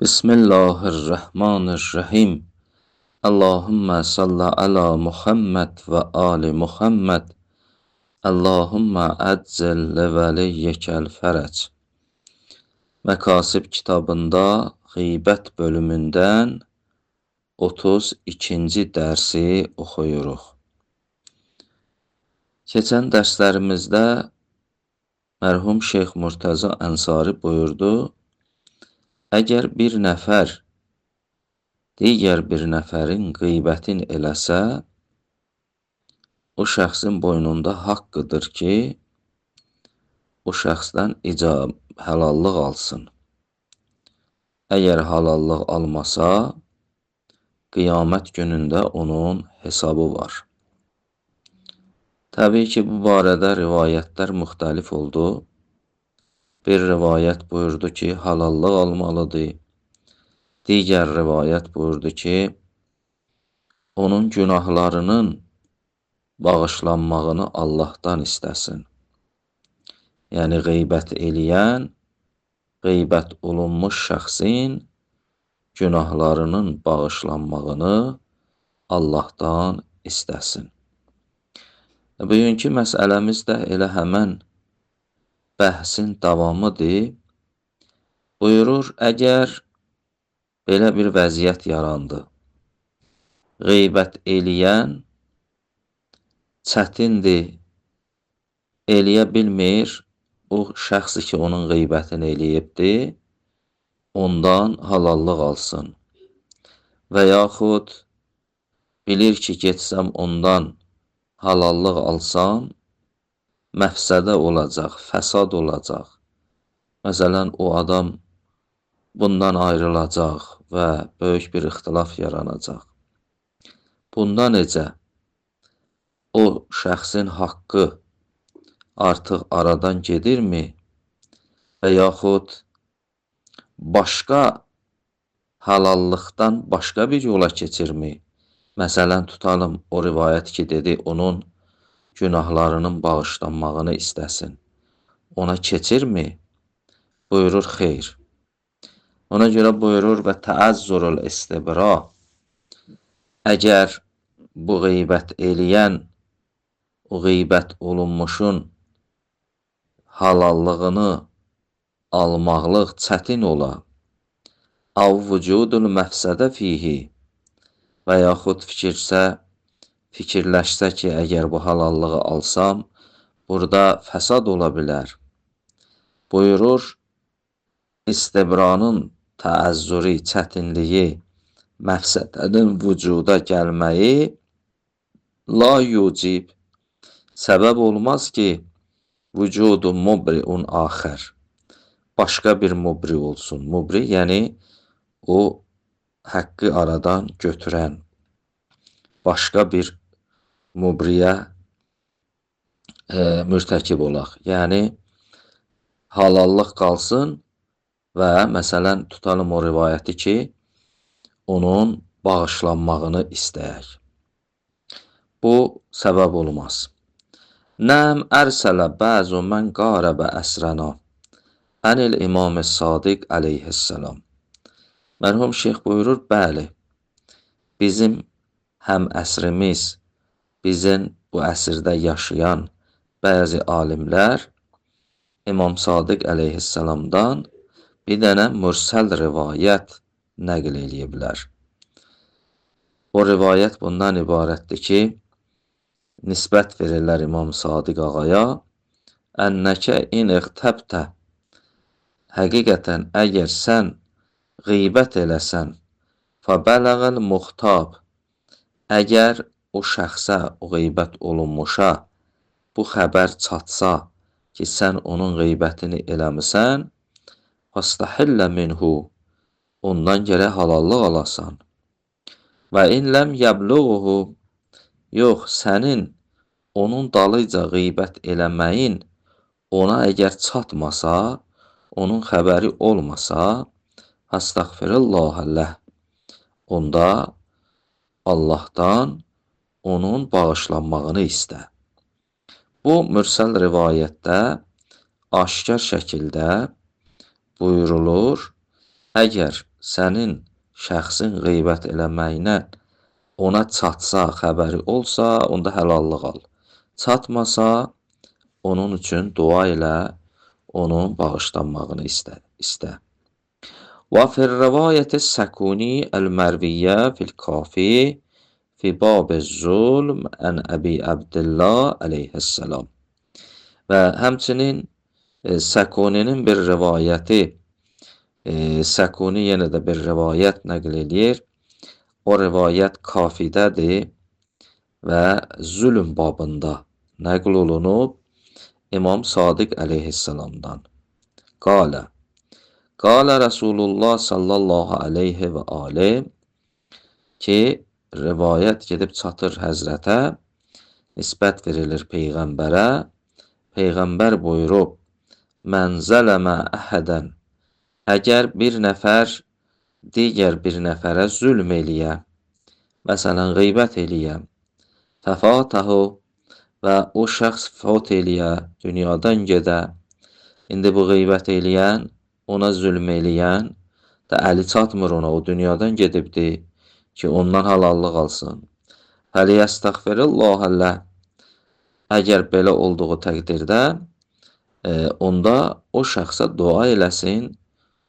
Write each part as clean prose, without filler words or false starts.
Bismillahirrahmanirrahim. Allahümme salli ala Muhammed ve ali Muhammed. Allahümme əccil li vəliyyikəl fərəc. Məkasib kitabında qeybət bölümündən 32-ci dərsi oxuyuruq. Keçən dərslərimizdə mərhum Şeyx Murtəza Ənsari buyurdu, əgər bir nəfər digər bir nəfərin qeybətin eləsə, o şəxsin boynunda haqqıdır ki, o şəxsdən halallıq alsın. Əgər halallıq almasa, qiyamət günündə onun hesabı var. Təbii ki, bu barədə rivayətlər müxtəlif oldu. Bir rivayət buyurdu ki, halallıq almalıdır. Digər rivayət buyurdu ki, onun günahlarının bağışlanmağını Allahdan istəsin. Yəni, qeybət eləyən, qeybət olunmuş şəxsin günahlarının bağışlanmağını Allahdan istəsin. Bugünkü məsələmiz də elə həmən bəhsin davamıdır. Buyurur, əgər belə bir vəziyyət yarandı, qeybət eləyən çətindir, eləyə bilmir, o şəxs ki, onun qeybətini eləyibdir, ondan halallıq alsın. Və yaxud bilir ki, getsəm ondan halallıq alsam, məfsədə olacaq, fəsad olacaq. Məsələn, o adam bundan ayrılacaq və böyük bir ixtilaf yaranacaq. Bunda necə? O şəxsin haqqı artıq aradan gedirmi? Və yaxud başqa halallıqdan başqa bir yola keçirmi? Məsələn, tutalım o rivayət ki, dedi, onun günahlarının bağışlanmağını istəsin. Ona keçirmi? Buyurur, xeyr. Ona görə buyurur və təəzzurul istibra. Əgər bu qeybət eləyən, o qeybət olunmuşun halallığını almaqlıq çətin ola, av vücudul məfsədə fihi və yaxud fikirləşsə ki, əgər bu halallığı alsam, burada fəsad ola bilər. Buyurur, istibranın təəzzürü, çətinliyi, məfsədənin vücuda gəlməyi la yucib, səbəb olmaz ki, vücudu mubriun axər, başqa bir mubri olsun. Mubri, yəni o həqqi aradan götürən başqa bir mubriyə mürtəkib olaq. Yəni, halallıq qalsın və məsələn, tutalım o rivayəti ki, onun bağışlanmağını istəyək. Bu, səbəb olmaz. Nəm ərsələ bəzu mən qarəbə əsrəna ənil İmam-ı Sadiq əleyhissalam. Mərhum şeyx buyurur, bəli, bizim həm əsrimiz, bizim bu əsrdə yaşayan bəzi alimlər İmam Sadiq əleyhissalamdan bir dənə mürsəl rivayət nəql eləyiblər. O rivayət bundan ibarətdir ki, nisbət verirlər İmam Sadiq ağaya, ənnəkə in iğtəbtə, həqiqətən əgər sən qeybət eləsən, fəbələğəl muxtab, əgər o şəxsə, o qeybət olunmuşa bu xəbər çatsa ki, sən onun qeybətini eləmisən, fəstəhillə minhu, ondan gərək halallıq alasan. Və in ləm yəbluğuhu, yox, sənin onun dalıyca qeybət eləməyin ona əgər çatmasa, onun xəbəri olmasa, fəstəğfirullah ləh, onda Allahdan onun bağışlanmağını istə. Bu mürsəl rivayətdə aşkar şəkildə buyurulur, əgər sənin şəxsin qeybət eləməyinə ona çatsa, xəbəri olsa, onda həlallıq al. Çatmasa, onun üçün dua elə, onun bağışlanmağını istə. Və fir-rivayəti Səkuni əl-Mərviyyə fil-Kafi fi bab-ı zulm ən Əbi Əbdillah əleyhissalam. Və həmçinin Səkuninin bir rivayəti, Səkuni yenə də bir rivayət nəql eləyir. O rivayət Kafidədir və zülm babında nəql olunub İmam Sadiq əleyhissalamdan. Qalə, Qalə Rəsulullah sallallahu aleyhi və ali ki, rivayət gedib çatır həzrətə, nisbət verilir Peyğəmbərə. Peyğəmbər buyurub, mən zələmə əhədən, əgər bir nəfər digər bir nəfərə zülm eləyə, məsələn, qeybət eləyə, fəfatəhu və o şəxs fət eləyə, dünyadan gedə, indi bu qeybət eləyən, ona zülm eləyən də əli çatmır ona, o dünyadan gedibdir ki, ondan halallıq alsın. Fəliyəstəğfirullah ləh. Əgər belə olduğu təqdirdə, onda o şəxsə dua eləsin,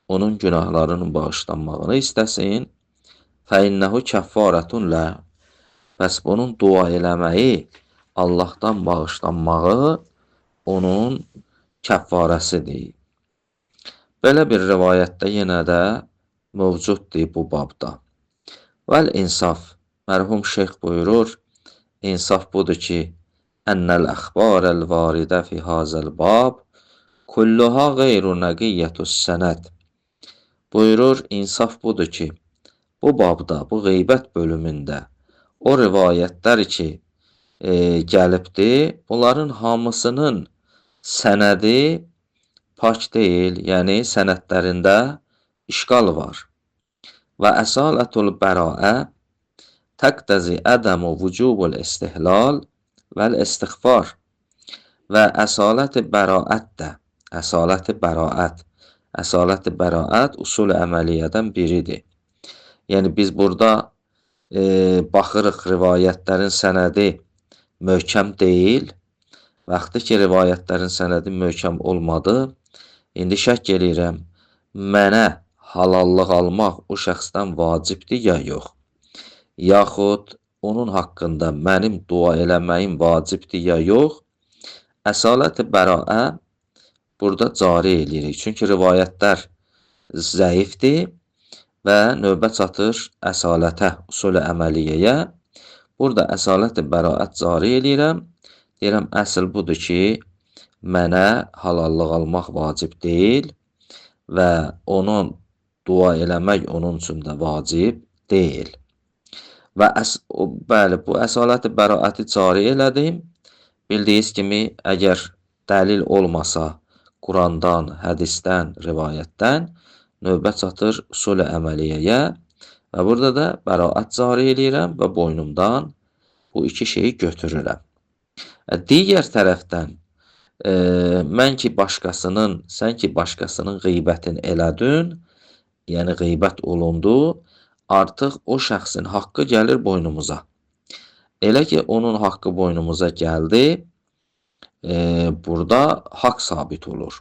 onun günahlarının bağışlanmağını istəsin. Fəinnəhu kəffarətun ləh. Bəs bunun dua eləməyi, Allahdan bağışlanmağı onun kəffarəsidir. Belə bir rivayətdə yenə də mövcuddur bu babda. Vəl insaf, mərhum şeyx buyurur, insaf budur ki, ennəl əxbarəl varidə fi hazəl bab kulluha qeyru nəqiyyətus sənəd. Buyurur, insaf budur ki, bu babda, bu qeybət bölümündə o rivayətlər ki, gəlibdir, bunların hamısının sənədi pak deyil, yəni sənədlərində işqal var. Və əsalətul bəraə təqtəzi ədəmu vücubul istihlal vəl istiğfar. Və əsalət bəraət də, əsalət bəraət, əsalət bəraət usul əməliyyədən biridir. Yəni biz burada baxırıq rivayətlərin sənədi möhkəm deyil. Vaxtı ki, rivayətlərin sənədi möhkəm olmadı, indi şək eləyirəm, mənə halallıq almaq o şəxsdən vacibdir ya yox? Yaxud onun haqqında mənim dua eləməyim vacibdir ya yox? Əsalət-i bəraə burada cari eləyirik. Çünki rivayətlər zəifdir və növbə çatır əsalətə, usul-ü əməliyyəyə. Burada əsalət-i bəraət cari eləyirəm. Deyirəm, əsl budur ki, mənə halallıq almaq vacib deyil və onun dua eləmək onun üçün də vacib deyil. Və bəli, bu əsalət-i bəraəti cari elədim. Bildiyiniz kimi, əgər dəlil olmasa Qurandan, hədisdən, rivayətdən, növbə çatır usul-ü əməliyyəyə və burada da bəraət cari eləyirəm və boynumdan bu iki şeyi götürürəm. Digər tərəfdən, mən ki başqasının, sən ki başqasının qeybətini elədin, yəni qeybət olundu, artıq o şəxsin haqqı gəlir boynumuza. Elə ki, onun haqqı boynumuza gəldi, burada haqq sabit olur.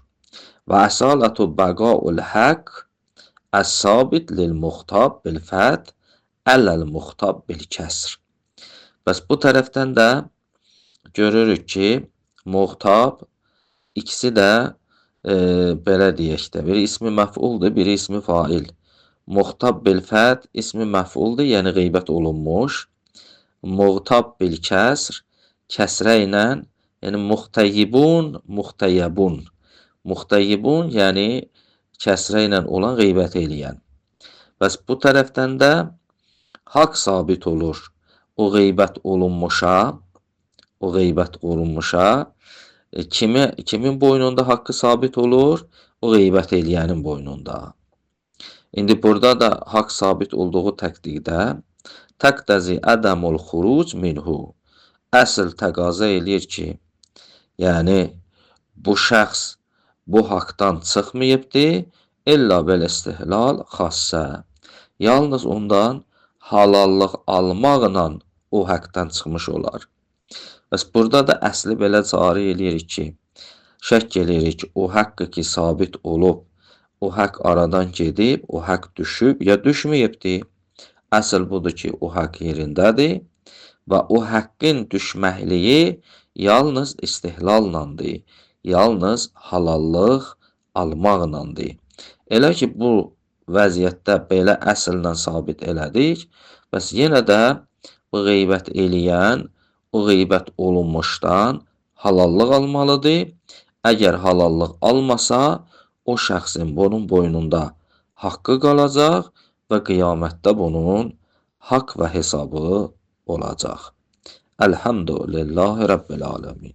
Və əsalətu bəqaul haqq əs-sabit lil muxtab bil fəth ələl muxtab bil kəsr. Bəs bu tərəfdən də görürük ki, muxtab ikisi də belə deyək də, biri ismi məf'uldur, biri ismi fail. Muxtab bil fəth ismi məf'uldur, yəni qeybət olunmuş. Muğtab bil kəsr, kəsrə ilə, yəni muxtəyyibun, muxtəyyəbun. Muxtəyyibun, yəni kəsrə ilə olan qeybət eləyən. Bəs bu tərəfdən də haqq sabit olur. O qeybət olunmuşa, o qeybət olunmuşa, kimin boynunda haqqı sabit olur? O qeybət eləyənin boynunda. İndi burada da haqq sabit olduğu təqdirdə təqtəzi ədəmul xuruc minhu. Əsl təqaza eləyir ki, yəni bu şəxs bu haqdan çıxmayıbdır, İlla bil istihlal xassə. Yalnız ondan halallıq almaqla o həqdən çıxmış olar. Bəs burada da əsli belə cari eləyirik ki, şəkk eləyirik ki, o haqqı ki sabit olub, o haqq aradan gedib, o haqq düşüb ya düşməyibdir. Əsl budur ki, o haqq yerindədir və o haqqın düşməkliyi yalnız istihlallandır, yalnız halallıq almaqlandır. Elə ki, bu vəziyyətdə belə əsllə sabit elədik, bəs yenə də bu qeybət eləyən, o qeybət olunmuşdan halallıq almalıdır. Əgər halallıq almasa, o şəxsin bunun boynunda haqqı qalacaq və qiyamətdə bunun haqq və hesabı olacaq. Elhamdülillahi Rabbil alemin.